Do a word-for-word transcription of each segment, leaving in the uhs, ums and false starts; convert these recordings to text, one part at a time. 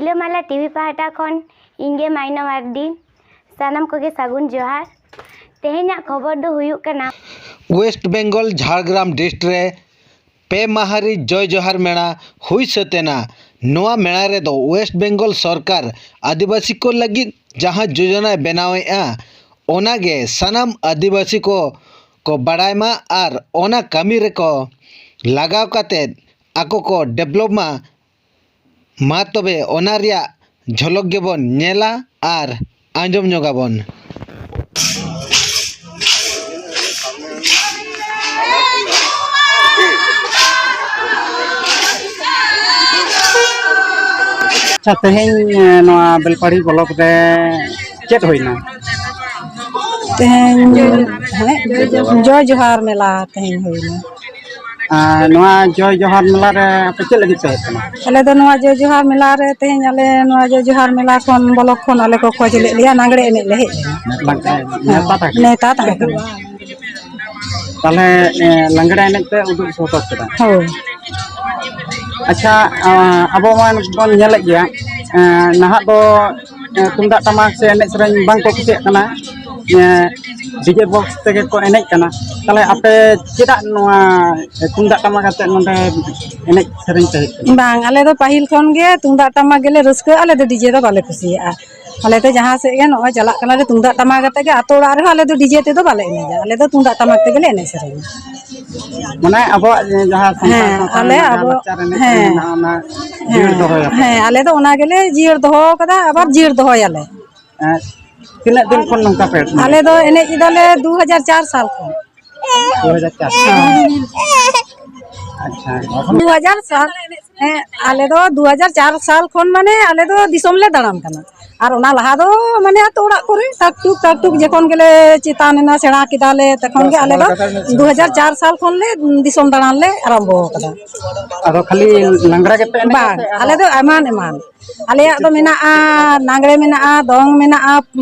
ᱨᱤᱞᱟᱹᱢᱟᱞᱟ ᱴᱤᱵᱷᱤ ᱯᱟᱦᱴᱟ ᱠᱷᱚᱱ ᱤᱧ ᱜᱮ ᱢᱟᱭᱱᱟ ᱢᱟᱨᱰᱤ᱾ ᱥᱟᱱᱟᱢ ᱠᱚᱜᱮ ᱥᱟᱹᱜᱩᱱ ᱡᱚᱦᱟᱨ᱾ ᱛᱮᱦᱮᱧᱟᱜ ᱠᱷᱚᱵᱚᱨ ᱫᱚ ᱦᱩᱭᱩᱜ ᱠᱟᱱᱟ, ᱳᱭᱮᱥᱴ ᱵᱮᱝᱜᱚᱞ ᱡᱷᱟᱲᱜᱨᱟᱢ ᱰᱤᱥᱴ ᱨᱮ ᱯᱮ ᱢᱟᱦᱟ ᱨᱮ ᱡᱚᱭ ᱡᱚᱦᱟᱨ ᱢᱮᱞᱟ ᱦᱩᱭ ᱥᱟᱹᱛ ᱮᱱᱟ᱾ ᱱᱚᱣᱟ ᱢᱮᱞᱟ ᱨᱮᱫᱚ ᱳᱭᱮᱥᱴ ᱵᱮᱝᱜᱚᱞ ᱥᱚᱨᱠᱟᱨ ᱟᱹᱫᱤᱵᱟᱹᱥᱤ ᱠᱚ ᱞᱟᱹᱜᱤᱫ ᱡᱟᱦᱟᱸ ᱡᱳᱡᱚᱱᱟᱭ ᱵᱮᱱᱟᱣᱮᱫᱼᱟ, ᱚᱱᱟᱜᱮ ᱥᱟᱱᱟᱢ ᱟᱹᱫᱤᱵᱟᱹᱥᱤ ᱠᱚ ᱠᱚ ᱵᱟᱲᱟᱭ ᱢᱟ ᱟᱨ ᱚᱱᱟ ᱠᱟᱹᱢᱤ ᱨᱮᱠᱚ ᱞᱟᱜᱟᱣ ᱠᱟᱛᱮᱫ ᱟᱠᱚ ᱠᱚ ᱰᱮᱵᱷᱞᱚᱯ ᱢᱟ᱾ ᱢᱟ ᱛᱚᱵᱮ ᱚᱱᱟ ᱨᱮᱭᱟᱜ ᱡᱷᱚᱞᱚᱠ ᱜᱮᱵᱚᱱ ᱧᱮᱞᱟ ᱟᱨ ᱟᱸᱡᱚᱢ ᱧᱚᱜᱟᱵᱚᱱ᱾ ᱟᱪᱪᱷᱟ, ᱛᱮᱦᱮᱧ, ᱮ, ᱱᱚᱣᱟ ᱵᱮᱞᱯᱟᱦᱟᱲᱤ ᱵᱞᱚᱠ ᱨᱮ ᱪᱮᱫ ᱦᱩᱭᱱᱟ? ᱛᱮᱦᱮᱧ, ᱦᱮᱸ, ᱡᱚᱭ ᱡᱚᱦᱟᱨ ᱢᱮᱞᱟ ᱛᱮᱦᱮᱧ ᱦᱩᱭᱱᱟ᱾ ᱟᱨ ᱱᱚᱣᱟ ᱡᱚᱭ ᱡᱚᱦᱟᱨ ᱢᱮᱞᱟ ᱨᱮ ᱟᱯᱮ ᱪᱮᱫ ᱞᱟᱹᱜᱤᱫ ᱯᱮ ᱦᱮᱡ ᱠᱟᱱᱟ? ᱟᱞᱮ ᱫᱚ ᱱᱚᱣᱟ ᱡᱚᱭ ᱡᱚᱦᱟᱨ ᱢᱮᱞᱟ ᱨᱮ ᱛᱮᱦᱮᱧ ᱟᱞᱮ ᱱᱚᱣᱟ ᱡᱚᱭ ᱡᱚᱦᱟᱨ ᱢᱮᱞᱟ ᱠᱷᱚᱱ, ᱵᱞᱚᱠ ᱠᱷᱚᱱ ᱟᱞᱮ ᱠᱚ ᱠᱷᱚᱡᱽ ᱞᱮᱫ ᱞᱮᱭᱟ, ᱞᱟᱜᱽᱲᱮ ᱮᱱᱮᱡ ᱞᱮ ᱦᱮᱡ ᱞᱮᱱᱟ᱾ ᱞᱟᱜᱽᱲᱮ ᱦᱮᱸ, ᱱᱮᱣᱛᱟ ᱛᱟᱦᱮᱸ ᱠᱟᱱᱟ? ᱱᱮᱣᱛᱟ ᱛᱟᱦᱮᱸ ᱠᱟᱱᱟ᱾ ᱛᱟᱦᱞᱮ, ᱮ, ᱞᱟᱜᱽᱲᱮ ᱮᱱᱮᱡ ᱯᱮ ᱩᱫᱩᱜ ᱥᱚᱫᱚᱨ ᱠᱮᱫᱟ᱾ ᱦᱳᱭ᱾ ᱟᱪᱪᱷᱟ, ᱟ, ᱟᱵᱚ ᱢᱟ ᱵᱚᱱ ᱧᱮᱞᱮᱫ ᱜᱮᱭᱟ, ᱮ, ᱱᱟᱦᱟᱜ ᱫᱚ, ᱮ, ᱛᱩᱢᱫᱟᱜ ᱴᱟᱢᱟᱠ ᱥᱮ ᱮᱱᱮᱡ ᱥᱮᱨᱮᱧ ᱵᱟᱝ ᱠᱚ ᱠᱩᱥᱤᱭᱟᱜ ᱠᱟᱱᱟ᱾ ᱮ, ᱰᱤᱡᱮ ᱵᱚᱠᱥ ᱛᱮᱜᱮ ᱠᱚ ᱮᱱᱮᱡ ᱠᱟᱱᱟ᱾ ᱛᱟᱦᱞᱮ ᱟᱯᱮ ᱪᱮᱫᱟᱜ ᱱᱚᱣᱟ ᱛᱩᱢᱫᱟᱜ ᱴᱟᱢᱟᱠ ᱟᱛᱮ ᱱᱚᱰᱮ ᱮᱱᱮᱡ ᱥᱮᱨᱮᱧ ᱯᱮ ᱦᱮᱡ ᱠᱟᱱᱟ? ᱵᱟᱝ, ᱟᱞᱮ ᱫᱚ ᱯᱟᱹᱦᱤᱞ ᱠᱷᱚᱱ ᱜᱮ ᱛᱩᱢᱫᱟᱜ ᱴᱟᱢᱟᱠ ᱜᱮᱞᱮ ᱨᱟᱹᱥᱠᱟᱹᱜᱼᱟ, ᱟᱞᱮ ᱫᱚ ᱰᱤᱡᱮ ᱫᱚ ᱵᱟᱞᱮ ᱠᱩᱥᱤᱭᱟᱜᱼᱟ᱾ ᱟᱞᱮ ᱫᱚ ᱡᱟᱦᱟᱸ ᱥᱮᱫ ᱜᱮ ᱱᱚᱜᱼᱚᱭ ᱪᱟᱞᱟᱜ ᱠᱟᱱᱟᱞᱮ ᱛᱩᱢᱫᱟᱜ ᱴᱟᱢᱟᱠ ᱟᱛᱮ ᱜᱮ, ᱟᱛᱳ ᱚᱲᱟᱜ ᱨᱮᱦᱚᱸ ᱟᱞᱮ ᱫᱚ ᱰᱤᱡᱮ ᱛᱮᱫᱚ ᱵᱟᱞᱮ ᱮᱱᱮᱡᱟ, ᱟᱞᱮ ᱫᱚ ᱛᱩᱢᱫᱟᱜ ᱴᱟᱢᱟᱠ ᱛᱮᱜᱮᱞᱮ ᱮᱱᱮᱡ ᱥᱮᱨᱮᱧᱟ᱾ ᱢᱟᱱᱮ ᱟᱵᱚᱣᱟᱜ ᱡᱟᱦᱟᱸ ᱥᱟᱱᱛᱟᱲ ᱦᱮᱸ, ᱥᱟᱶᱛᱟ ᱟᱞᱮ ᱨᱮᱱᱟᱜ ᱡᱟᱦᱟᱸ ᱟᱵᱚ, ᱞᱟᱠᱪᱟᱨ ᱮᱱᱮᱡ ᱦᱮᱸ, ᱥᱮᱨᱮᱧ ᱢᱮᱱᱟᱜᱼᱟ, ᱚᱱᱟ ᱦᱮᱸ, ᱡᱤᱭᱟᱹᱲ ᱫᱚᱦᱚᱭᱟᱯᱮ᱾ ᱦᱮᱸ, ᱟᱞᱮ ᱫᱚ ᱚᱱᱟ ᱜᱮᱞᱮ ᱡᱤᱭᱟᱹᱲ ᱫᱚᱦᱚ ᱠᱟᱫᱟ, ᱟᱵᱟᱨ ᱡᱤᱭᱟᱹᱲ ᱫᱚᱦᱚᱭᱟᱞᱮ᱾ ᱮᱸ, ᱛᱤᱱᱟᱹᱜ ᱫᱤᱱ ᱠᱷᱚᱱ ᱱᱚᱝᱠᱟ ᱯᱮ ᱮᱱᱮᱡ? ᱟᱞᱮ ᱫᱚ ᱮᱱᱮᱡ ᱮᱫᱟᱞᱮ ᱫᱩ ᱦᱟᱡᱟᱨ ᱪᱟᱨ ᱥᱟᱞ ᱠᱷᱚᱱ᱾ ᱫᱩ ᱦᱟᱡᱟᱨ ᱪᱟᱨ ᱥᱟᱞ? ᱦᱮᱸ᱾ ᱟᱪᱪᱷᱟ᱾ ᱫᱩ ᱦᱟᱡᱟᱨ ᱥᱟᱞ, ᱦᱮᱸ, ᱟᱞᱮ ᱫᱚ ᱫᱩ ᱦᱟᱡᱟᱨ ᱪᱟᱨ ᱥᱟᱞ ᱠᱷᱚᱱ, ᱢᱟᱱᱮ, ᱟᱞᱮ ᱫᱚ ᱫᱤᱥᱚᱢ ᱞᱮ ᱫᱟᱬᱟᱱ ᱠᱟᱱᱟ᱾ ᱟᱨ ᱚᱱᱟ ᱞᱟᱦᱟ ᱫᱚ ᱢᱟᱱᱮ ᱟᱹᱛᱩ ᱚᱲᱟᱜ ᱠᱚᱨᱮ ᱴᱟᱠ ᱴᱩᱠ ᱴᱟᱠ ᱴᱩᱠ ᱡᱚᱠᱷᱚᱱ ᱜᱮᱞᱮ ᱪᱮᱛᱟᱱ ᱮᱱᱟ, ᱥᱮᱬᱟ ᱠᱮᱫᱟᱞᱮ, ᱛᱚᱠᱷᱚᱱ ᱜᱮ ᱟᱞᱮ ᱫᱚ ᱫᱩ ᱦᱟᱡᱟᱨ ᱪᱟᱨ ᱥᱟᱞ ᱠᱷᱚᱱ ᱞᱮ ᱫᱤᱥᱚᱢ ᱫᱟᱬᱟᱱ ᱞᱮ ᱟᱨᱟᱢᱵᱚ ᱟᱠᱟᱫᱟ᱾ ᱟᱫᱚ ᱠᱷᱟᱹᱞᱤ ᱞᱟᱜᱽᱲᱮ ᱜᱮᱯᱮ ᱮᱱᱮᱡᱟ ᱵᱟᱝ, ᱥᱮ ᱟᱨᱚ? ᱟᱞᱮ ᱫᱚ ᱮᱢᱟᱱ ᱮᱢᱟᱱ, ᱟᱞᱮᱭᱟᱜ ᱫᱚ ᱢᱮᱱᱟᱜᱼᱟ, ᱞᱟᱜᱽᱲᱮ ᱢᱮᱱᱟᱜᱼᱟ,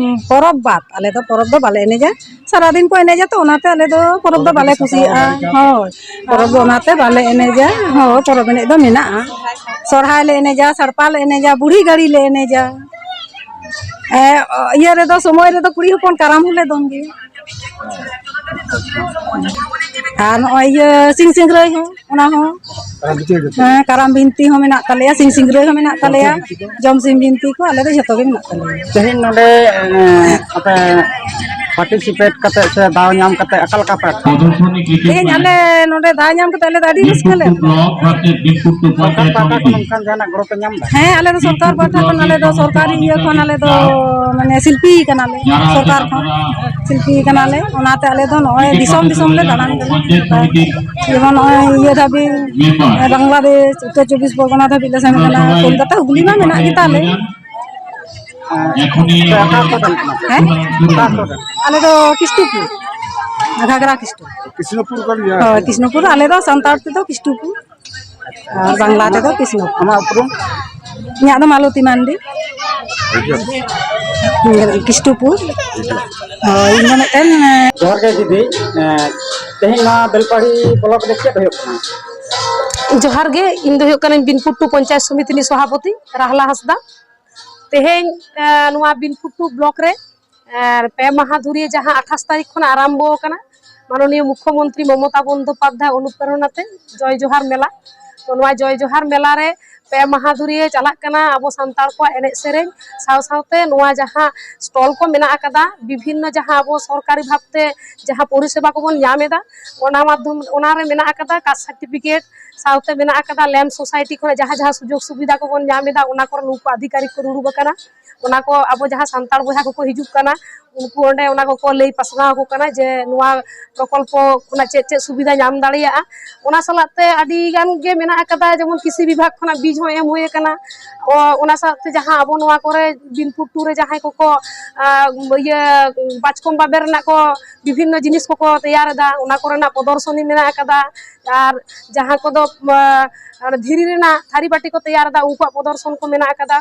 ᱯᱚᱨᱚᱵᱽ ᱵᱟᱫ ᱟᱞᱮ ᱫᱚ ᱯᱚᱨᱚᱵᱽ ᱫᱚ ᱵᱟᱞᱮ ᱮᱱᱮᱡᱟ᱾ ᱥᱟᱨᱟᱫᱤᱱ ᱠᱚ ᱮᱱᱮᱡᱟ, ᱛᱚ ᱚᱱᱟᱛᱮ ᱟᱞᱮ ᱫᱚ ᱯᱚᱨᱚᱵᱽ ᱫᱚ ᱵᱟᱞᱮ ᱠᱩᱥᱤᱭᱟᱜᱼᱟ᱾ ᱦᱳᱭ, ᱯᱚᱨᱚᱵᱽ ᱫᱚ ᱚᱱᱟᱛᱮ ᱵᱟᱞᱮ ᱮᱱᱮᱡᱟ᱾ ᱦᱳᱭ, ᱯᱚᱨᱚᱵᱽ ᱮᱱᱮᱡ ᱫᱚ ᱢᱮᱱᱟᱜᱼᱟ, ᱥᱚᱨᱦᱟᱭ ᱞᱮ ᱮᱱᱮᱡᱟ, ᱥᱟᱲᱯᱟ ᱞᱮ ᱮᱱᱮᱡᱟ, ᱵᱩᱲᱦᱤ ᱜᱟᱹᱲᱤ ᱞᱮ ᱮᱱᱮᱡᱟ᱾ ᱮ, ᱤᱭᱟᱹ ᱨᱮᱫᱚ, ᱥᱚᱢᱚᱭ ᱨᱮᱫᱚ ᱠᱩᱲᱤ ᱦᱚᱯᱚᱱ ᱠᱟᱨᱟᱢ ᱦᱚᱸᱞᱮ ᱫᱚᱱ ᱜᱮᱭᱟ᱾ ᱟᱨ ᱱᱚᱜᱼᱚᱭ ᱤᱭᱟᱹ ᱥᱤᱧ ᱥᱤᱝᱨᱟᱹᱭ ᱦᱚᱸ, ᱚᱱᱟ ᱦᱚᱸ᱾ ᱦᱮᱸ, ᱠᱟᱨᱟᱢ ᱵᱤᱱᱛᱤ ᱦᱚᱸ ᱢᱮᱱᱟᱜ ᱛᱟᱞᱮᱭᱟ, ᱥᱤᱧ ᱥᱤᱝᱨᱟᱹᱭ ᱦᱚᱸ ᱢᱮᱱᱟᱜ ᱛᱟᱞᱮᱭᱟ, ᱡᱚᱢ ᱥᱤᱢ ᱵᱤᱱᱛᱤ ᱠᱚ, ᱟᱞᱮ ᱫᱚ ᱡᱷᱚᱛᱚ ᱜᱮ ᱢᱮᱱᱟᱜ ᱛᱟᱞᱮᱭᱟ᱾ ᱛᱮᱦᱮᱧ ᱱᱚᱰᱮ ᱮ, ᱟᱯᱮ ᱯᱟᱨᱴᱤᱥᱤᱯᱮᱴ ᱠᱟᱛᱮ ᱥᱮ ᱫᱟᱣ ᱧᱟᱢ ᱠᱟᱛᱮ ᱚᱠᱟ ᱞᱮᱠᱟ ᱯᱮ ᱟᱴᱠᱟᱨ? ᱛᱮᱦᱮᱧ ᱟᱞᱮ ᱱᱚᱰᱮ ᱫᱟᱣ ᱧᱟᱢ ᱠᱟᱛᱮ ᱟᱞᱮ ᱫᱚ ᱟᱹᱰᱤ ᱨᱟᱹᱥᱠᱟᱹ ᱞᱮ ᱟᱴᱠᱟᱨ᱾ ᱥᱚᱨᱠᱟᱨ ᱯᱟᱦᱴᱟ ᱠᱷᱚᱱ ᱚᱱᱠᱟᱱ ᱡᱟᱦᱟᱱᱟᱜ ᱜᱚᱲᱚ ᱯᱮ ᱧᱟᱢ ᱮᱫᱟ? ᱦᱮᱸ, ᱟᱞᱮ ᱫᱚ ᱥᱚᱨᱠᱟᱨ ᱯᱟᱦᱴᱟ ᱠᱷᱚᱱ ᱟᱞᱮ ᱫᱚ ᱥᱚᱨᱠᱟᱨᱤ ᱤᱭᱟᱹ ᱠᱷᱚᱱ ᱟᱞᱮ ᱫᱚ ᱢᱟᱱᱮ ᱥᱤᱞᱯᱤ ᱠᱟᱱᱟᱞᱮ, ᱥᱚᱨᱠᱟᱨ ᱠᱷᱚᱱ ᱥᱤᱞᱯᱤ ᱠᱟᱱᱟᱞᱮ, ᱚᱱᱟᱛᱮ ᱟᱞᱮ ᱫᱚ ᱱᱚᱜᱼᱚᱭ ᱫᱤᱥᱚᱢ ᱫᱤᱥᱚᱢ ᱞᱮ ᱫᱟᱬᱟᱱ ᱠᱟᱱᱟ᱾ ᱡᱮᱢᱚᱱ ᱱᱚᱜᱼᱚᱭ ᱤᱭᱟᱹ ᱫᱷᱟᱹᱵᱤᱡ, ᱵᱟᱝᱞᱟᱫᱮᱥ, ᱩᱛᱛᱚᱨ ᱪᱚᱵᱵᱤᱥ ᱯᱚᱨᱜᱚᱱᱟ ᱫᱷᱟᱹᱵᱤᱡ ᱞᱮ ᱥᱮᱱ ᱠᱟᱱᱟ, ᱠᱳᱞᱠᱟᱛᱟ ᱦᱩᱜᱽᱞᱤ ᱢᱟ ᱢᱮᱱᱟᱜ ᱜᱮᱛᱟᱞᱮ᱾ ᱟᱯᱮ ᱚᱠᱟ ᱟᱹᱛᱩ ᱨᱮᱱ ᱠᱟᱱᱟ ᱯᱮ? ᱦᱮᱸ? ᱚᱠᱟ ᱟᱹᱛᱩ ᱨᱮᱱ? ᱟᱞᱮ ᱫᱚ ᱠᱤᱥᱴᱩᱯᱩᱨ, ᱜᱷᱟᱜᱽᱨᱟ ᱠᱤᱥᱴᱩᱯᱩᱨ᱾ ᱠᱨᱤᱥᱱᱚᱯᱩᱨ ᱠᱟᱱ ᱜᱮᱭᱟ᱾ ᱦᱳᱭ, ᱠᱤᱥᱱᱚᱯᱩᱨ, ᱟᱞᱮ ᱫᱚ ᱥᱟᱱᱛᱟᱲ ᱛᱮᱫᱚ ᱠᱤᱥᱴᱩᱯᱩᱨ, ᱟᱨ ᱵᱟᱝᱞᱟ ᱛᱮᱫᱚ ᱠᱤᱥᱱᱚᱯᱩᱨ᱾ ᱟᱢᱟᱜ ᱩᱯᱨᱩᱢ? ᱤᱧᱟᱹᱜ ᱫᱚ ᱢᱟᱞᱚᱛᱤ ᱢᱟᱱᱰᱤ, ᱠᱤᱥᱴᱩᱯᱩᱨ᱾ ᱦᱳᱭ, ᱤᱧ ᱫᱚ ᱢᱤᱫᱴᱮᱱ, ᱡᱚᱦᱟᱨ ᱜᱮ ᱫᱤᱫᱤ, ᱮᱸ, ᱛᱮᱦᱮᱧ ᱱᱚᱣᱟ ᱵᱮᱞᱯᱟᱦᱟᱲᱤ ᱵᱞᱚᱠ ᱨᱮ ᱪᱮᱫ ᱦᱩᱭᱩᱜ ᱠᱟᱱᱟ? ᱡᱚᱦᱟᱨ ᱜᱮ, ᱤᱧ ᱫᱚ ᱦᱩᱭᱩᱜ ᱠᱟᱱᱟᱹᱧ ᱵᱤᱱᱯᱩᱨ ᱴᱩ ᱯᱚᱧᱪᱟᱭᱮᱛ ᱥᱚᱢᱤᱛᱤ ᱨᱤᱱᱤᱡ ᱥᱚᱵᱷᱟᱯᱚᱛᱤ ᱨᱟᱦᱞᱟ ᱦᱟᱸᱥᱫᱟ᱾ ᱛᱮᱦᱮᱧ, ᱮ, ᱱᱚᱣᱟ ᱵᱤᱱᱯᱩᱨ ᱴᱩ ᱵᱞᱚᱠ ᱨᱮ, ᱮ, ᱯᱮ ᱢᱟᱦᱟ ᱫᱷᱩᱨᱤᱭᱟᱹ ᱡᱟᱦᱟᱸ ᱟᱴᱷᱟᱥ ᱛᱟᱹᱨᱤᱠᱷ ᱠᱷᱚᱱᱟᱜ ᱟᱨᱟᱢᱵᱚ ᱟᱠᱟᱱᱟ, ᱢᱟᱱᱚᱱᱤᱭᱚ ᱢᱩᱠᱷᱭᱚᱢᱚᱱᱛᱨᱤ ᱢᱚᱢᱚᱛᱟ ᱵᱚᱱᱫᱚᱯᱟᱫᱽᱫᱷᱟᱭ ᱚᱱᱩᱯᱨᱮᱨᱚᱱᱟ ᱛᱮ ᱡᱚᱭ ᱡᱚᱦᱟᱨ ᱢᱮᱞᱟ᱾ ᱛᱚ, ᱱᱚᱣᱟ ᱡᱚᱭ ᱡᱚᱦᱟᱨ ᱢᱮᱞᱟ ᱨᱮ ᱯᱮ ᱢᱟᱦᱟ ᱫᱷᱩᱨᱤᱭᱟᱹ ᱪᱟᱞᱟᱜ ᱠᱟᱱᱟ ᱟᱵᱚ ᱥᱟᱱᱛᱟᱲ ᱠᱚᱣᱟᱜ ᱮᱱᱮᱡ ᱥᱮᱨᱮᱧ, ᱥᱟᱶ ᱥᱟᱶᱛᱮ ᱱᱚᱣᱟ ᱡᱟᱦᱟᱸ ᱥᱴᱚᱞ ᱠᱚ ᱢᱮᱱᱟᱜ ᱟᱠᱟᱫᱟ, ᱵᱤᱵᱷᱤᱱᱱᱚ ᱡᱟᱦᱟᱸ ᱟᱵᱚ ᱥᱚᱨᱠᱟᱨᱤ ᱵᱷᱟᱵᱽᱛᱮ ᱡᱟᱦᱟᱸ ᱯᱚᱨᱤᱥᱮᱵᱟ ᱠᱚᱵᱚᱱ ᱧᱟᱢ ᱮᱫᱟ, ᱚᱱᱟ ᱢᱟᱫᱽᱫᱷᱚᱢ, ᱚᱱᱟ ᱨᱮ ᱢᱮᱱᱟᱜ ᱟᱠᱟᱫᱟ ᱠᱟᱥᱴ ᱥᱟᱨᱴᱤᱯᱷᱤᱠᱮᱴ, ᱥᱟᱶᱛᱮ ᱢᱮᱱᱟᱜ ᱟᱠᱟᱫᱟ ᱞᱮᱢᱯ ᱥᱳᱥᱟᱭᱴᱤ ᱠᱷᱚᱱᱟᱜ ᱡᱟᱦᱟᱸ ᱡᱟᱦᱟᱸ ᱥᱩᱡᱳᱜᱽ ᱥᱩᱵᱤᱫᱷᱟ ᱠᱚᱵᱚᱱ ᱧᱟᱢ ᱮᱫᱟ, ᱚᱱᱟ ᱠᱚᱨᱮ ᱱᱩᱠᱩ ᱟᱫᱷᱤᱠᱟᱨᱤᱠ ᱠᱚ ᱫᱩᱲᱩᱵ ᱟᱠᱟᱱᱟ᱾ ᱚᱱᱟ ᱠᱚ ᱟᱵᱚ ᱡᱟᱦᱟᱸ ᱥᱟᱱᱛᱟᱲ ᱵᱚᱭᱦᱟ ᱠᱚᱠᱚ ᱦᱤᱡᱩᱜ ᱠᱟᱱᱟ, ᱩᱱᱠᱩ ᱚᱸᱰᱮ ᱚᱱᱟ ᱠᱚᱠᱚ ᱞᱟᱹᱭ ᱯᱟᱥᱱᱟᱣ ᱟᱠᱚ ᱠᱟᱱᱟ ᱡᱮ ᱱᱚᱣᱟ ᱯᱨᱚᱠᱚᱞᱯᱚ ᱠᱷᱚᱱᱟᱜ ᱪᱮᱫ ᱪᱮᱫ ᱥᱩᱵᱤᱫᱷᱟ ᱧᱟᱢ ᱫᱟᱲᱮᱭᱟᱜᱼᱟ᱾ ᱚᱱᱟ ᱥᱟᱞᱟᱜ ᱛᱮ ᱟᱹᱰᱤ ᱜᱟᱱ ᱜᱮ ᱢᱮᱱᱟᱜ ᱟᱠᱟᱫᱟ, ᱡᱮᱢᱚᱱ ᱠᱨᱤᱥᱤ ᱵᱤᱵᱷᱟᱜᱽ ᱠᱷᱚᱱᱟᱜ ᱵᱤᱡᱽ ᱦᱚᱸ ᱮᱢ ᱦᱩᱭ ᱟᱠᱟᱱᱟ᱾ ᱚ, ᱚᱱᱟ ᱥᱟᱶᱛᱮ ᱡᱟᱦᱟᱸ ᱟᱵᱚ ᱱᱚᱣᱟ ᱠᱚᱨᱮ ᱵᱤᱱᱯᱩᱨ ᱴᱩ ᱨᱮ ᱡᱟᱦᱟᱸᱭ ᱠᱚᱠᱚ, ᱟ, ᱤᱭᱟᱹ, ᱵᱟᱪᱠᱚᱢ ᱵᱟᱵᱮᱨ ᱨᱮᱱᱟᱜ ᱠᱚ ᱵᱤᱵᱷᱤᱱᱱᱚ ᱡᱤᱱᱤᱥ ᱠᱚᱠᱚ ᱛᱮᱭᱟᱨ ᱮᱫᱟ, ᱚᱱᱟ ᱠᱚᱨᱮᱱᱟᱜ ᱯᱨᱚᱫᱚᱨᱥᱚᱱᱤ ᱢᱮᱱᱟᱜ ᱟᱠᱟᱫᱟ᱾ ᱟᱨ ᱡᱟᱦᱟᱸ ᱠᱚᱫᱚ, ᱟ, ᱫᱷᱤᱨᱤ ᱨᱮᱱᱟᱜ ᱛᱷᱟᱹᱨᱤ ᱵᱟᱹᱴᱤ ᱠᱚ ᱛᱮᱭᱟᱨ ᱮᱫᱟ, ᱩᱱᱠᱩᱣᱟᱜ ᱯᱨᱚᱫᱚᱨᱥᱚᱱ ᱠᱚ ᱢᱮᱱᱟᱜ ᱟᱠᱟᱫᱟ᱾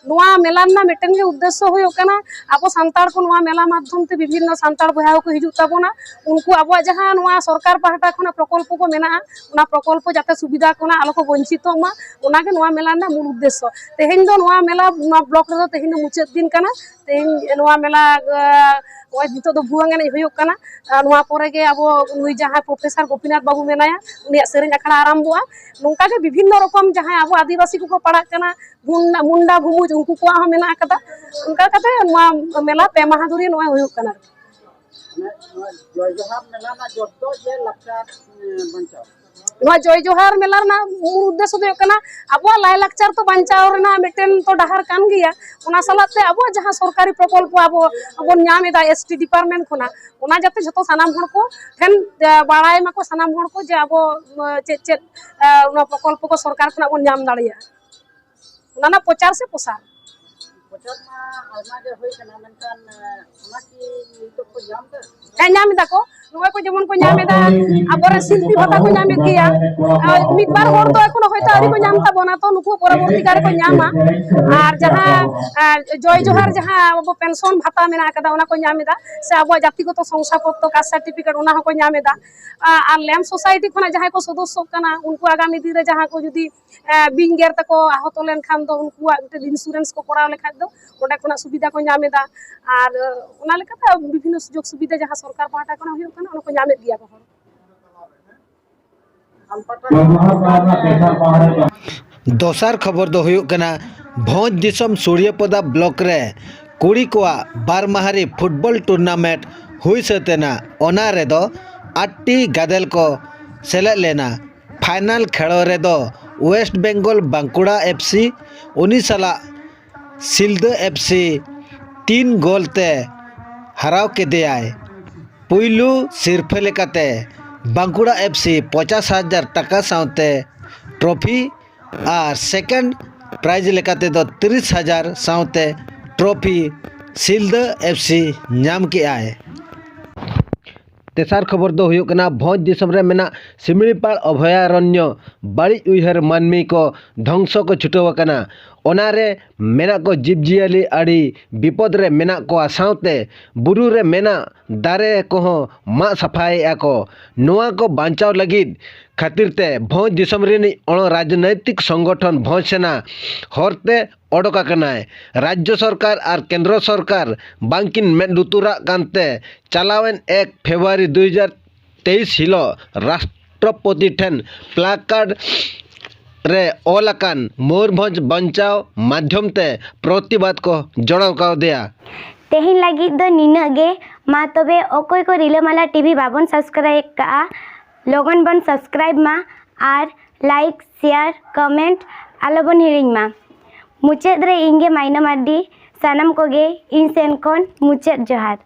ᱱᱚᱣᱟ ᱢᱮᱞᱟ ᱨᱮᱱᱟᱜ ᱢᱤᱫᱴᱮᱱ ᱜᱮ ᱩᱫᱽᱫᱮᱥᱥᱚ ᱦᱩᱭᱩᱜ ᱠᱟᱱᱟ, ᱟᱵᱚ ᱥᱟᱱᱛᱟᱲ ᱠᱚ ᱱᱚᱣᱟ ᱢᱮᱞᱟ ᱢᱟᱫᱽᱫᱷᱚᱢ ᱛᱮ ᱵᱤᱵᱷᱤᱱᱱᱚ ᱥᱟᱱᱛᱟᱲ ᱵᱚᱭᱦᱟ ᱠᱚᱠᱚ ᱦᱤᱡᱩᱜ ᱛᱟᱵᱚᱱᱟ, ᱩᱱᱠᱩ ᱟᱵᱚᱣᱟᱜ ᱡᱟᱦᱟᱸ ᱱᱚᱣᱟ ᱥᱚᱨᱠᱟᱨ ᱯᱟᱦᱴᱟ ᱠᱷᱚᱱᱟᱜ ᱯᱨᱚᱠᱚᱞᱯᱚ ᱠᱚ ᱢᱮᱱᱟᱜᱼᱟ, ᱚᱱᱟ ᱯᱨᱚᱠᱚᱞᱯᱚ ᱡᱟᱛᱮ ᱥᱩᱵᱤᱫᱷᱟ ᱠᱷᱚᱱᱟᱜ ᱟᱞᱚ ᱠᱚ ᱵᱚᱧᱪᱤᱛᱚᱜ ᱢᱟ, ᱚᱱᱟᱜᱮ ᱱᱚᱣᱟ ᱢᱮᱞᱟ ᱨᱮᱱᱟᱜ ᱢᱩᱞ ᱩᱫᱽᱫᱮᱥᱥᱚ᱾ ᱛᱮᱦᱮᱧ ᱫᱚ ᱱᱚᱣᱟ ᱢᱮᱞᱟ, ᱱᱚᱣᱟ ᱵᱞᱚᱠ ᱨᱮᱫᱚ ᱛᱮᱦᱮᱧ ᱫᱚ ᱢᱩᱪᱟᱹᱫ ᱫᱤᱱ ᱠᱟᱱᱟ᱾ ᱛᱮᱦᱮᱧ ᱱᱚᱣᱟ ᱢᱮᱞᱟ, ᱟᱸ, ᱱᱚᱜᱼᱚᱭ ᱱᱤᱛᱚᱜ ᱫᱚ ᱵᱷᱩᱣᱟᱹᱝ ᱮᱱᱮᱡ ᱦᱩᱭᱩᱜ ᱠᱟᱱᱟ᱾ ᱟᱨ ᱱᱚᱣᱟ ᱯᱚᱨᱮ ᱜᱮ ᱟᱵᱚ ᱱᱩᱭ ᱡᱟᱦᱟᱸᱭ ᱯᱨᱚᱯᱷᱮᱥᱚᱨ ᱜᱳᱯᱤᱱᱟᱛᱷ ᱵᱟᱹᱵᱩ ᱢᱮᱱᱟᱭᱟ, ᱩᱱᱤᱭᱟᱜ ᱥᱮᱨᱮᱧ ᱟᱠᱷᱲᱟ ᱟᱨᱟᱢᱵᱷᱚᱜᱼᱟ᱾ ᱱᱚᱝᱠᱟ ᱜᱮ ᱵᱤᱵᱷᱤᱱᱱᱚ ᱨᱚᱠᱚᱢ ᱡᱟᱦᱟᱸᱭ ᱟᱵᱚ ᱟᱹᱫᱤᱵᱟᱹᱥᱤ ᱠᱚᱠᱚ ᱯᱟᱲᱟᱜ ᱠᱟᱱᱟ, ᱢᱩᱱᱰᱟ, ᱢᱩᱱᱰᱟ ᱵᱷᱩᱢᱩᱡ, ᱩᱱᱠᱩ ᱠᱚᱣᱟᱜ ᱦᱚᱸ ᱢᱮᱱᱟᱜ ᱟᱠᱟᱫᱟ᱾ ᱚᱱᱠᱟ ᱠᱟᱛᱮ ᱱᱚᱣᱟ ᱢᱮᱞᱟ ᱯᱮ ᱢᱟᱦᱟ ᱫᱷᱩᱨᱤ ᱱᱚᱣᱟ ᱦᱩᱭᱩᱜ ᱠᱟᱱᱟ᱾ ᱢᱟᱱᱮ ᱱᱚᱣᱟ ᱡᱚᱭ ᱡᱚᱦᱟᱨ ᱢᱮᱞᱟ ᱨᱮᱱᱟᱜ ᱡᱚᱥ ᱫᱚ ᱡᱮ ᱞᱟᱠᱪᱟᱨ, ᱮ, ᱵᱟᱧᱪᱟᱣ᱾ ᱱᱚᱣᱟ ᱡᱚᱭ ᱡᱚᱦᱟᱨ ᱢᱮᱞᱟ ᱨᱮᱱᱟᱜ ᱢᱩᱞ ᱩᱫᱽᱫᱮᱥᱥᱚ ᱫᱚ ᱦᱩᱭᱩᱜ ᱠᱟᱱᱟ ᱟᱵᱚᱣᱟᱜ ᱞᱟᱭᱼᱞᱟᱠᱪᱟᱨ ᱛᱚ ᱵᱟᱧᱪᱟᱣ ᱨᱮᱱᱟᱜ ᱢᱤᱫᱴᱮᱱ ᱛᱚ ᱰᱟᱦᱟᱨ ᱠᱟᱱ ᱜᱮᱭᱟ, ᱚᱱᱟ ᱥᱟᱞᱟᱜ ᱛᱮ ᱟᱵᱚᱣᱟᱜ ᱡᱟᱦᱟᱸ ᱥᱚᱨᱠᱟᱨᱤ ᱯᱨᱚᱠᱚᱞᱯᱚ ᱟᱵᱚ ᱵᱚᱱ ᱧᱟᱢ ᱮᱫᱟ ᱮᱥ ᱴᱤ ᱰᱤᱯᱟᱨᱴᱢᱮᱱᱴ ᱠᱷᱚᱱᱟᱜ, ᱚᱱᱟ ᱡᱟᱛᱮ ᱡᱷᱚᱛᱚ ᱥᱟᱱᱟᱢ ᱦᱚᱲ ᱠᱚ ᱴᱷᱮᱱ, ᱮ, ᱵᱟᱲᱟᱭ ᱢᱟᱠᱚ ᱥᱟᱱᱟᱢ ᱦᱚᱲ ᱠᱚ ᱡᱮ ᱟᱵᱚ, ᱮ, ᱪᱮᱫ ᱪᱮᱫ, ᱮ, ᱚᱱᱟ ᱯᱨᱚᱠᱚᱞᱯᱚ ᱠᱚ ᱥᱚᱨᱠᱟᱨ ᱠᱷᱚᱱᱟᱜ ᱵᱚᱱ ᱧᱟᱢ ᱫᱟᱲᱮᱭᱟᱜᱼᱟ, ᱚᱱᱟ ᱨᱮᱱᱟᱜ ᱯᱨᱚᱪᱟᱨ ᱥᱮ ᱯᱨᱚᱥᱟᱨ᱾ ᱯᱨᱚᱪᱟᱨ ᱢᱟ ᱟᱭᱢᱟ ᱜᱮ ᱦᱩᱭ ᱠᱟᱱᱟ, ᱢᱮᱱᱠᱷᱟᱱ, ᱮ, ᱚᱱᱟ ᱠᱤ ᱱᱤᱛᱚᱜ ᱠᱚ ᱧᱟᱢ ᱮᱫᱟ? ᱦᱮᱸ, ᱧᱟᱢ ᱮᱫᱟ ᱠᱚ᱾ ᱱᱚᱜᱼᱚᱭ ᱠᱚ ᱡᱮᱢᱚᱱ ᱠᱚ ᱧᱟᱢ ᱮᱫᱟ, ᱟᱵᱚᱨᱮᱱ ᱥᱤᱞᱯᱤ ᱵᱷᱟᱛᱟ ᱠᱚ ᱧᱟᱢᱮᱫ ᱜᱮᱭᱟ᱾ ᱟᱨ ᱢᱤᱫ ᱵᱟᱨ ᱦᱚᱲ ᱫᱚ ᱮᱠᱷᱚᱱᱳ ᱦᱚᱭᱛᱳ ᱟᱹᱣᱨᱤ ᱠᱚ ᱧᱟᱢ ᱛᱟᱵᱚᱱᱟ, ᱛᱚ ᱱᱩᱠᱩ ᱯᱚᱨᱚᱵᱚᱨᱛᱤ ᱠᱟᱞ ᱨᱮᱠᱚ ᱧᱟᱢᱟ᱾ ᱟᱨ ᱡᱟᱦᱟᱸ, ᱟᱨ ᱡᱚᱭ ᱡᱚᱦᱟᱨ ᱡᱟᱦᱟᱸ ᱟᱵᱚ ᱯᱮᱱᱥᱚᱱ ᱵᱷᱟᱛᱟ ᱢᱮᱱᱟᱜ ᱟᱠᱟᱫᱟ, ᱚᱱᱟ ᱠᱚ ᱧᱟᱢ ᱮᱫᱟ, ᱥᱮ ᱟᱵᱚᱣᱟᱜ ᱡᱟᱹᱛᱤᱜᱚᱛᱚ ᱥᱚᱝᱥᱟᱯᱚᱛᱨᱚ, ᱠᱟᱥᱴ ᱥᱟᱨᱴᱤᱯᱷᱤᱠᱮᱴ, ᱚᱱᱟ ᱦᱚᱸᱠᱚ ᱧᱟᱢ ᱮᱫᱟ᱾ ᱟᱨ ᱞᱮᱢᱯ ᱥᱳᱥᱟᱭᱴᱤ ᱠᱷᱚᱱᱟᱜ ᱡᱟᱦᱟᱸᱭ ᱠᱚ ᱥᱚᱫᱚᱥᱥᱚᱜ ᱠᱟᱱᱟ, ᱩᱱᱠᱩ ᱟᱜᱟᱢᱤ ᱫᱤᱱ ᱨᱮ ᱡᱟᱦᱟᱸ ᱠᱚ ᱡᱩᱫᱤ, ᱮ, ᱵᱤᱧ ᱜᱮᱨ ᱛᱮᱠᱚ ᱟᱦᱚᱛᱚ ᱞᱮᱱᱠᱷᱟᱱ ᱫᱚ, ᱩᱱᱠᱩᱣᱟᱜ ᱢᱤᱫᱴᱮᱱ ᱤᱱᱥᱩᱨᱮᱱᱥ ᱠᱚ ᱠᱚᱨᱟᱣ ᱞᱮᱠᱷᱟᱡ ᱫᱚ, ᱚᱸᱰᱮ ᱠᱷᱚᱱᱟᱜ ᱥᱩᱵᱤᱫᱷᱟ ᱠᱚ ᱧᱟᱢ ᱮᱫᱟ᱾ ᱟᱨ, ᱮ, ᱚᱱᱟ ᱞᱮᱠᱟᱛᱮ ᱵᱤᱵᱷᱤᱱᱱᱚ ᱥᱩᱡᱳᱜᱽ ᱥᱩᱵᱤᱫᱷᱟ ᱡᱟᱦᱟᱸ ᱥᱚᱨᱠᱟᱨ ᱯᱟᱦᱴᱟ ᱠᱷᱚᱱᱟᱜ ᱦᱩᱭᱩᱜ ᱠᱟᱱᱟ, ᱚᱱᱟ ᱠᱚ ᱧᱟᱢᱮᱫ ᱜᱮᱭᱟ ᱠᱚ ᱦᱚᱲ᱾ ᱫᱚᱥᱟᱨ ᱠᱷᱚᱵᱚᱨ ᱫᱚ ᱦᱩᱭᱩᱜ ᱠᱟᱱᱟ, ᱵᱷᱚᱸᱡᱽ ᱫᱤᱥᱚᱢ ᱥᱩᱲᱤᱭᱟᱹᱯᱚᱫᱟ ᱵᱞᱚᱠ ᱨᱮ ᱠᱩᱲᱤ ᱠᱚᱣᱟᱜ ᱵᱟᱨ ᱢᱟᱦᱟᱨᱤ ᱯᱷᱩᱴᱵᱚᱞ ᱴᱩᱨᱱᱟᱢᱮᱱᱴ ᱦᱩᱭ ᱥᱟᱹᱛ ᱮᱱᱟ᱾ ᱚᱱᱟ ᱨᱮᱫᱚ ᱟᱴ ᱴᱤ ᱜᱟᱫᱮᱞ ᱠᱚ ᱥᱮᱞᱮᱫ ᱞᱮᱱᱟ᱾ ᱯᱷᱟᱭᱱᱟᱞ ᱠᱷᱮᱞᱳ ᱨᱮᱫᱚ West Bengal Bankura F C ᱩᱱᱤ ᱥᱟᱞᱟᱜ ᱥᱤᱞᱫᱟᱹ ᱮᱯᱷ ᱥᱤ ᱛᱤᱱ ᱜᱳᱞ ᱛᱮ ᱦᱟᱨᱟᱣ ᱠᱮᱫᱮᱭᱟᱭ᱾ ᱯᱩᱭᱞᱩ ᱥᱤᱨᱯᱷᱟᱹ ᱞᱮᱠᱟᱛᱮ ᱵᱟᱸᱠᱩᱲᱟ ᱮᱯᱷ ᱥᱤ ᱯᱚᱧᱪᱟᱥ ᱦᱟᱡᱟᱨ ᱴᱟᱠᱟ ᱥᱟᱶᱛᱮ ᱴᱨᱚᱯᱷᱤ ᱟᱨ ᱥᱮᱠᱮᱱᱰ ᱯᱨᱟᱭᱤᱡᱽ ᱞᱮᱠᱟ ᱛᱮᱫᱚ ᱛᱤᱨᱤᱥ ᱦᱟᱡᱟᱨ ᱥᱟᱶᱛᱮ ᱴᱨᱚᱯᱷᱤ ᱥᱤᱞᱫᱟᱹ ᱮᱯᱷ ᱥᱤ ᱧᱟᱢ ᱠᱮᱜᱼᱟᱭ᱾ ᱛᱮᱥᱟᱨ ᱠᱷᱚᱵᱚᱨ ᱫᱚ ᱦᱩᱭᱩᱜ ᱠᱟᱱᱟ, ᱵᱷᱚᱸᱡᱽ ᱫᱤᱥᱚᱢ ᱨᱮ ᱢᱮᱱᱟᱜ ᱥᱤᱢᱲᱤᱯᱟᱲ ᱚᱵᱷᱚᱭᱟᱨᱚᱱᱭᱚ ᱵᱟᱹᱲᱤᱡ ᱩᱭᱦᱟᱹᱨ ᱢᱟᱹᱱᱢᱤ ᱠᱚ ᱫᱷᱚᱝᱥᱚ ᱠᱚ ᱪᱷᱩᱴᱟᱹᱣ ᱟᱠᱟᱱᱟ᱾ ᱚᱱᱟᱨᱮ ᱢᱮᱱᱟᱜ ᱠᱚ ᱡᱤᱵᱽᱼᱡᱤᱭᱟᱹᱞᱤ ᱟᱹᱰᱤ ᱵᱤᱯᱚᱫ ᱨᱮ ᱢᱮᱱᱟᱜ ᱠᱚᱣᱟ, ᱥᱟᱶᱛᱮ ᱵᱩᱨᱩ ᱨᱮ ᱢᱮᱱᱟᱜ ᱫᱟᱨᱮ ᱠᱚᱦᱚᱸ ᱢᱟᱜ ᱥᱟᱯᱷᱟᱭᱮᱫᱼᱟ ᱠᱚ᱾ ᱱᱚᱣᱟ ᱠᱚ ᱵᱟᱧᱪᱟᱣ ᱞᱟᱹᱜᱤᱫ ᱠᱷᱟᱹᱛᱤᱨ ᱛᱮ ᱵᱷᱚᱸᱡᱽ ᱫᱤᱥᱚᱢ ᱨᱤᱱᱤᱡ ᱚᱲᱚ ᱨᱟᱡᱽᱱᱳᱭᱛᱤᱠ ᱥᱚᱝᱜᱚᱴᱷᱚᱱ ᱵᱷᱚᱸᱡᱽ ᱥᱮᱱᱟ ᱦᱚᱨᱛᱮ ᱚᱰᱚᱠ ᱟᱠᱟᱱᱟᱭ᱾ ᱨᱟᱡᱽᱡᱚ ᱥᱚᱨᱠᱟᱨ ᱟᱨ ᱠᱮᱱᱫᱨᱚ ᱥᱚᱨᱠᱟᱨ ᱵᱟᱝᱠᱤᱱ ᱢᱮᱫ ᱞᱩᱛᱩᱨᱟᱜ ᱠᱟᱱᱛᱮ ᱪᱟᱞᱟᱣᱮᱱ ᱮᱠ ᱯᱷᱮᱵᱽᱨᱩᱣᱟᱨᱤ ᱫᱩᱭ ᱦᱟᱡᱟᱨ ᱛᱮᱭᱤᱥ ᱦᱤᱞᱳᱜ ᱨᱟᱥᱴᱨᱚᱯᱚᱛᱤ ᱴᱷᱮᱱ ᱯᱞᱟᱠᱟᱨᱰ ᱨᱮ ᱚᱞ ᱟᱠᱟᱱ ᱢᱚᱭᱩᱨᱵᱷᱚᱸᱡᱽ ᱵᱟᱧᱪᱟᱣ ᱢᱟᱫᱽᱫᱷᱚᱢ ᱛᱮ ᱯᱨᱚᱛᱤᱵᱟᱫ ᱠᱚ ᱡᱚᱲᱟᱣ ᱠᱟᱣᱫᱮᱭᱟ᱾ ᱛᱮᱦᱮᱧ ᱞᱟᱹᱜᱤᱫ ᱫᱚ ᱱᱤᱱᱟᱹᱜ ᱜᱮ᱾ ᱢᱟ ᱛᱚᱵᱮ, ᱚᱠᱚᱭ ᱠᱚ ᱨᱤᱞᱟᱹᱢᱟᱞᱟ ᱴᱤᱵᱷᱤ ᱵᱟᱵᱚᱱ ᱥᱟᱵᱥᱠᱨᱟᱭᱤᱵ ᱠᱟᱜᱼᱟ, ᱞᱚᱜᱚᱱ ᱵᱚᱱ ᱥᱟᱵᱥᱠᱨᱟᱭᱤᱵ ᱢᱟ ᱟᱨ ᱞᱟᱭᱤᱠ, ᱥᱮᱭᱟᱨ, ᱠᱚᱢᱮᱱᱴ ᱟᱞᱚᱵᱚᱱ ᱦᱤᱲᱤᱧ ᱢᱟ᱾ ᱢᱩᱪᱟᱹᱫ ᱨᱮ ᱤᱧ ᱜᱮ ᱢᱟᱭᱱᱟ ᱢᱟᱨᱰᱤ, ᱥᱟᱱᱟᱢ ᱠᱚᱜᱮ ᱤᱧ ᱥᱮᱱ ᱠᱷᱚᱱ ᱢᱩᱪᱟᱹᱫ ᱡᱚᱦᱟᱨ᱾